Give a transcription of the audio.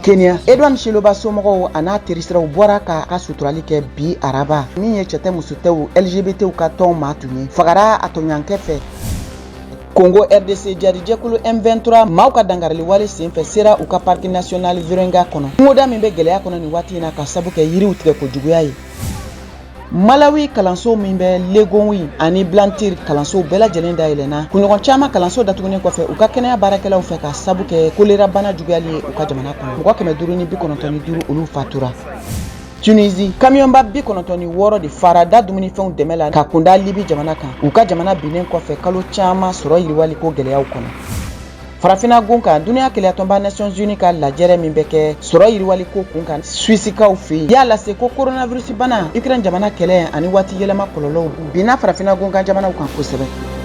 Kenya, Edward Chiloba somɔgɔw a n'a terisiraw bɔra k'a ka suturali kɛ bi araba. Min ye cɛ tɛ muso tɛw LGBTw ka tɔn maa tun ye, fagara a tɔɲɔgɔnkɛ fɛ. Congo RDC, jadijɛkulu M23 maaw ka dankarili wale senfɛ sera u ka parc national Virunga kɔnɔ, kungoda min bɛ gɛlɛya kɔnɔ nin waati in na ka sabu kɛ yiriw tigɛ kojuguya ye. Malawi, kalanso min bɛ Lilongwe ani Blantyre, kalansow bɛɛ lajɛlen dayɛlɛnna kunɲɔgɔn caman kalanso datugunen kɔfɛ u ka kɛnɛya baarakɛlaw fɛ, ka sabu kɛ kolera bana juguyali ye u ka jamana kɔnɔ. Mɔgɔ 595, olu fatura. Tunisie, kamiyɔnba 96 de fara da dumunifɛnw dɛmɛ la ka kunda Libi jamana kan, u ka jamana binnen kɔfɛ kalo caman sɔrɔ yiriwali ko gɛlɛyaw kɔnɔ. Farafinna gun kan, duniya kelenyatɔnba Nations Unies ka lajɛrɛ min bɛ kɛ sɔrɔ yiriwali ko kun kan Suisikaw fɛ yen, y'a lase ko coronavirus bana, Ukraine jamana kɛlɛ ani waati yɛlɛma kɔlɔlɔw binna farafinna gun kan jamanaw kan kosɛbɛ.